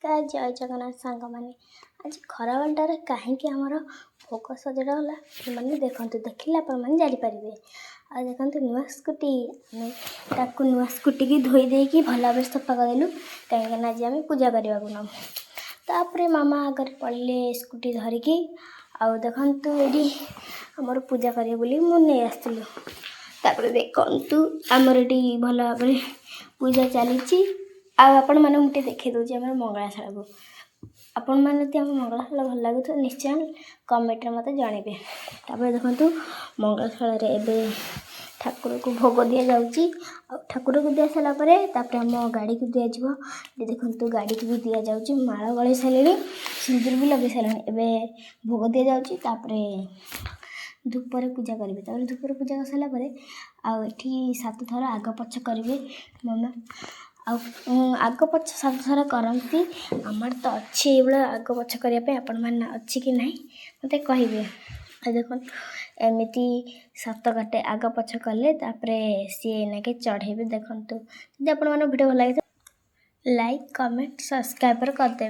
ଜୟ ଜଗନ୍ନାଥ ସାଙ୍ଗମାନେ। ଆଜି ଖରାବେଳଟାରେ କାହିଁକି ଆମର ଭୋଗ ସଜଡ଼ା ଗଲା, ମାନେ ଦେଖନ୍ତୁ, ଦେଖିଲେ ଆପଣମାନେ ଜାଣିପାରିବେ। ଆଉ ଦେଖନ୍ତୁ ନୂଆ ସ୍କୁଟି, ଆମେ ତାକୁ ନୂଆ ସ୍କୁଟିକି ଧୋଇ ଦେଇକି ଭଲ ଭାବରେ ସଫା କରିଦେଲୁ, କାହିଁକିନା ଆଜି ଆମେ ପୂଜା କରିବାକୁ ନେବୁ। ତାପରେ ମାମା ଆଗରେ ପଳେଇଲେ ସ୍କୁଟି ଧରିକି। ଆଉ ଦେଖନ୍ତୁ, ଏଇଠି ଆମର ପୂଜା କରିବେ ବୋଲି ମୁଁ ନେଇ ଆସିଥିଲୁ। ତାପରେ ଦେଖନ୍ତୁ, ଆମର ଏଠି ଭଲ ଭାବରେ ପୂଜା ଚାଲିଛି। ଆଉ ଆପଣମାନଙ୍କୁ ମୁଁ ଟିକେ ଦେଖାଇ ଦେଉଛି ଆମର ମଙ୍ଗଳାଶାଳକୁ। ଆପଣମାନେ ଯଦି ଆମ ମଙ୍ଗଳାଶାଳ ଭଲ ଲାଗୁଥିବ, ନିଶ୍ଚୟ କମେଣ୍ଟରେ ମୋତେ ଜଣାଇବେ। ତାପରେ ଦେଖନ୍ତୁ, ମଙ୍ଗଳାଶାଳରେ ଏବେ ଠାକୁରକୁ ଭୋଗ ଦିଆଯାଉଛି। ଆଉ ଠାକୁରକୁ ଦିଆ ସାରିଲା ପରେ ତାପରେ ଆମ ଗାଡ଼ିକୁ ଦିଆଯିବ। ଏଠି ଦେଖନ୍ତୁ, ଗାଡ଼ିକୁ ବି ଦିଆଯାଉଛି। ମାଳ ଗଳେଇ ସାରିଲେଣି, ସିନ୍ଦୁର ବି ଲଗେଇ ସାରିଲେଣି। ଏବେ ଭୋଗ ଦିଆଯାଉଛି, ତାପରେ ଧୂପରେ ପୂଜା କରିବେ। ତାପରେ ଧୂପରେ ପୂଜା କରିସାରିଲା ପରେ ଆଉ ଏଠି ସାତ ଥର ଆଗ ପଛ କରିବେ ମାମା। ଆଉ ଆଗ ପଛ ସାତ ଥର କରନ୍ତି। ଆମର ତ ଅଛି ଏଇଭଳିଆ ଆଗ ପଛ କରିବା ପାଇଁ। ଆପଣମାନେ ଅଛି କି ନାହିଁ, ମୋତେ କହିବେ। ଆଉ ଦେଖନ୍ତୁ, ଏମିତି ସାତ କାଟେ ଆଗ ପଛ କଲେ, ତାପରେ ସିଏ ଏଇନାକେ ଚଢ଼େଇବେ। ଦେଖନ୍ତୁ, ଯଦି ଆପଣମାନଙ୍କୁ ଭିଡ଼ିଓ ଭଲ ଲାଗିଥିବ, ଲାଇକ୍, କମେଣ୍ଟ, ସବସ୍କ୍ରାଇବର୍ କରିଦେବେ।